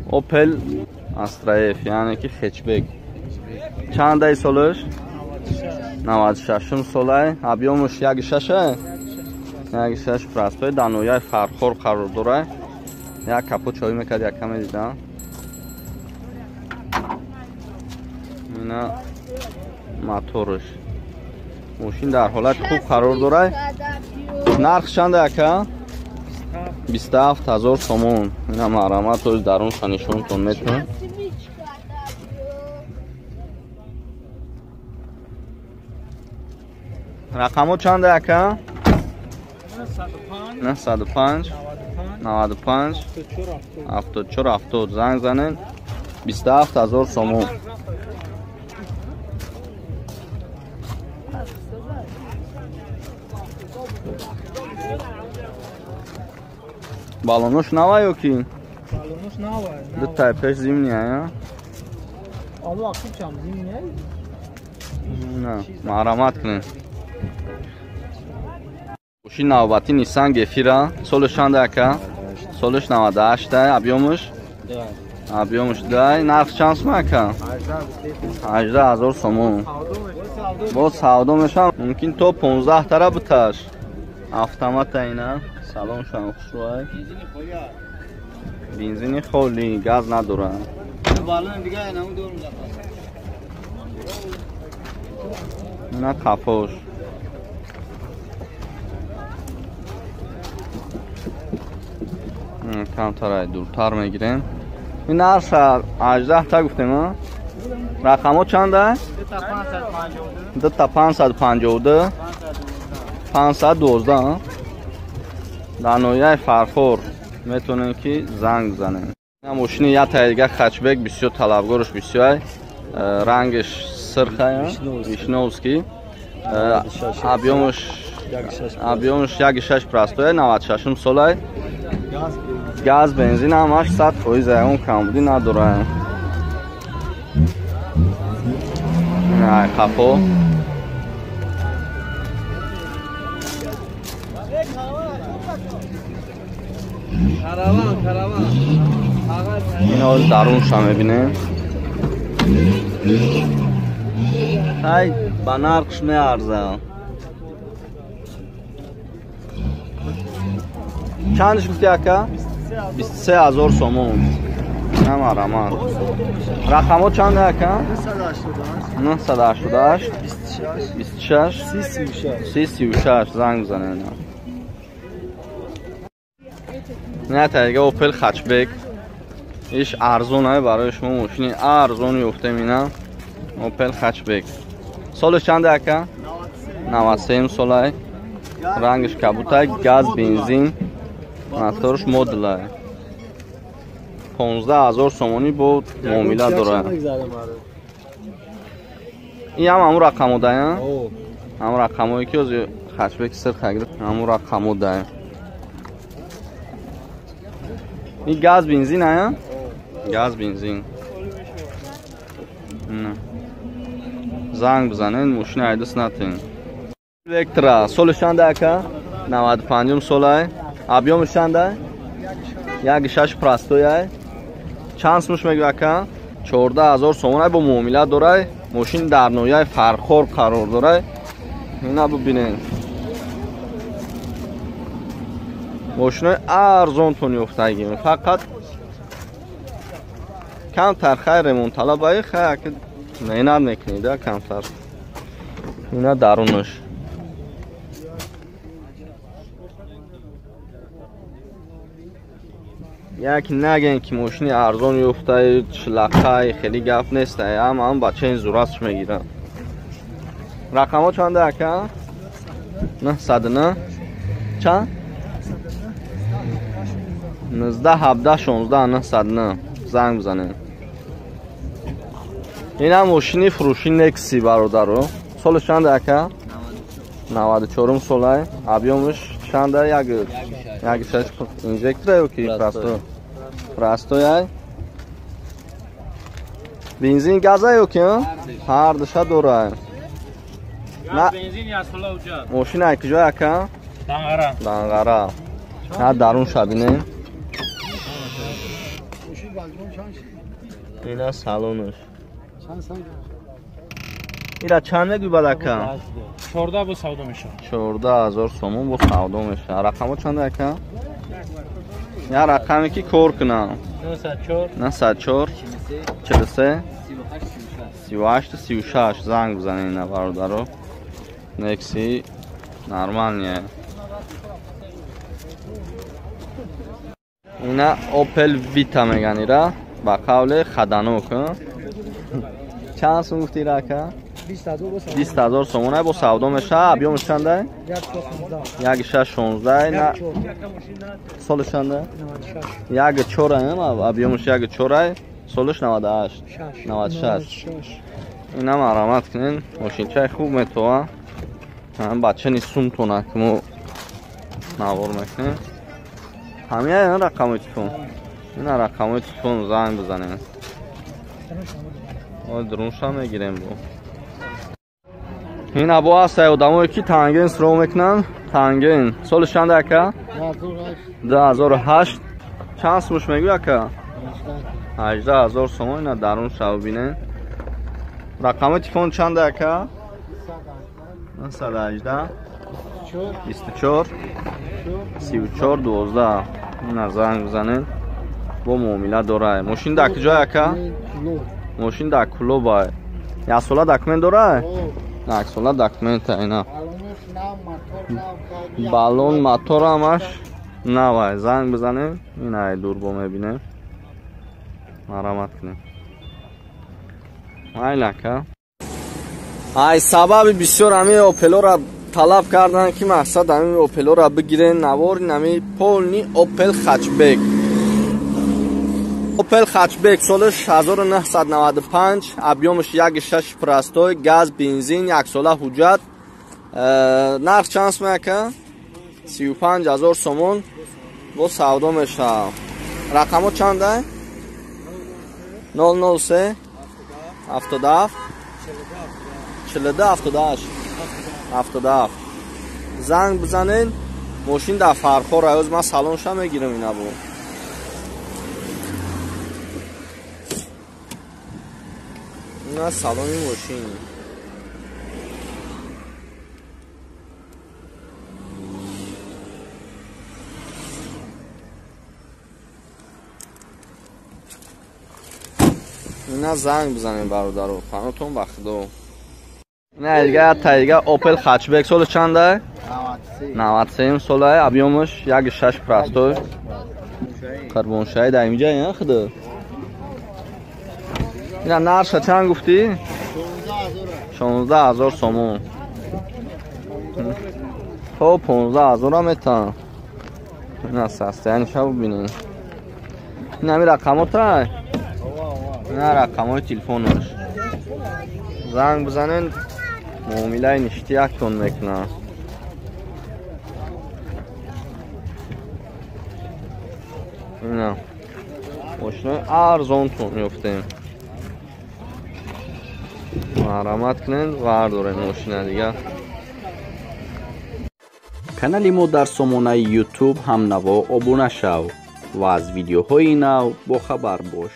Opel Astra F, яъне ки хэтчбек. Чандай солаш? 96 солай. Объёмаш 1.6? 1.6 простой. Дар ноҳияи Фархор қарор дорад. Як капот чой мекард, як каме дидам. Ина моторш. Мошин дар ҳолати хуб қарор дорад. Нарх чанд ака? 27 000 сомон. Ина марамат оз дарунша нишонтон метавон. Рақамҳо чанд ака? 905 95 74 70. Занг занед. 27 000 сомон. Балонош нава ё ки? Балонош нава. Ду тай пеш зимния, я? Алло, акчам зимния? На, марамат кунед. Мошин навбати Nissan Gefira. Солаш чанд ака? Солаш 98, объёмаш? Объёмаш 2. Нарх чанд сум ака? 18 000 сомон. Боз савдо мешавад, мумкин то 15 тара биташ. Автомата ина. Салон шам хушрӯй. Бензини холӣ, газ надорад. На қафош. Камтарай дуртар мегирем. Ин нарха 18 та гуфтем, а? Рақамҳо чанда? 2552 512. Дар ноҳияи Фархор метавонем ки занг бизанем. Ин мошини як таи дига хэтчбек, бисёр талабгорш бисёр. Рангаш сирхая, вишновский. Объёмаш 1.6 простой, 96 солай. Газ, бензин ҳамаш 100%, ягон камбудӣ надорад. Ай қафо. Ин ҳоз дарунша мебинем. Ай ба нархш меарзад. Чандиш гуфти ака? 23 000 сомон. Намарамад. Рақамҳо чанд ака? 988 26 36 занг бизанед. Не тарига Opel хэтчбек. Иш арзон ай барои шумо мошини арзон ёфтем ина. Opel хэтчбек. Солаш чанд ака? 93 солай. Рангаш кабутай, газ, бензин. Моторш модулай. 15 000 сомонӣ бо муомила дорад. Ин ҳам ҳамун рақамҳо дая? Ҳамун рақамҳое ки ҳозир хэтчбеки сирх гирифт, ҳамун рақамҳо дая. Ин газ бензин ая? Газ бензин. Занг бизанед, мошина айдас натен. Вектра солаш чанд ака? 95 солай. Объёмаш чанд? 1.6 простой ай. Чанд сумаш мегӯ ака? 14 000 сомон ай бо муомила дорай. Мошин дар ноҳияи Фархор қарор дорай. Ина бибинед. Мошинои арзонтон ёфтагим. Фақат камтар хай ремонтталабаи хай ака меҳнат мекунед, камтар. Ина дарунаш. Як нагем ки мошини арзон ёфтаи, шлақай, хеле гап нестай, ҳама ҳам бачаин зурасш мегирад. Рақамҳо чанда ака? 909 чанд? 19 17 16 909. Занг бизанед. Ин ҳам мошини фурӯши Некси бародаро. Солаш чанд ака? 94 солай. Объёмаш чанда? 1.6 инжектора ё ки простой? Простой ай. Бензин газа ё ки? Ҳар душа дорад. Газ, бензин ясула уҷад. Мошина ай куҷо ака? Данғара. Данғара. На дарун шабинем. Ина салонаш. Ира чанд мегӯй бадака? 14 бо савдо мешавад. 14000 сомон бо савдо мешавад. Рақамҳо чанд ака? Я рақаме ки кор кунам. 904 904 43 38 36 занг бизанед ина бародаро. Некси нормальный. Ина Opel Vita меган ира ба қавли хаданок. Чанд сум гуфти ира ака? 20000 сомон бо савдо мешавад. Объёмаш чанда? 1.616. На солаш чанда? 1.4 объёмаш 1.4, солаш 98 96. Ина марамат кунен, мошинчаи хуб метова. Ҳам бачани сумтона ки мо навор мекунем. Ҳамия ина рақамои телефон. Ина рақамои телефон занг бизанем. Ой дурунша мегирем бо. Ин або ҳаст одамое ки танген суроғ мекунанд. Танген. Соли чанд ака? 2008. Чанд сумуш мегӯй ака? 18000 сомон. Ина дарун шав бинен. Рақамои телефон чанд ака? 918 24 34 12. Ина занг бизанед. Бо муомила дорад. Мошин дар куҷой ака? Мошин дар Кулобай. Як сола документ дорад? Як сола документа ина. Баллон мотор ҳамаш навай. Занг бизанем. Ина дур бо мебинем. Марамат кунем. Майли ака. Ай сабаби бисёр ҳамин Опелора талаб карданд ки мақсад ҳамин Опелора бигирен. Навор ҳамин полни Опел Хатчбек. Opel Hatchback солаш 1995, объёмаш 1.6 простой, газ, бензин, як сола ҳуҷҷат. Нарх чанд сум ака? 35000 сомон бо савдо мешавад. Рақамҳо чанда? 003 77 42 78 77. Занг бизанед. Мошин дар Фархор аюз ман салонша мегирам ина бо. Ина салони мошин. Ина занг бизанед бародаро, панотон ба худо. Ина дига тайга Opel Hatchback соли чанда? 93 сола, объёмаш 1.6 простой. Қурбоншаҳи дар инҷа ин худо. Ина нарша чанд гуфтӣ? 16000 сомон. То 15000 метан. Ина састаяни ша бибинед. Ина ҳамин рақамота? Ина рақамҳои телефонаш. Занг бизанед, муомилаи ништи яктон мекунад. Ина мошинои арзонтон ёфтем. Марамат кунед, вардорем мошина дига. Канали мо дар сомонаи YouTube ҳамнаво обуна шав ва аз видеоҳои нав бохабар бош.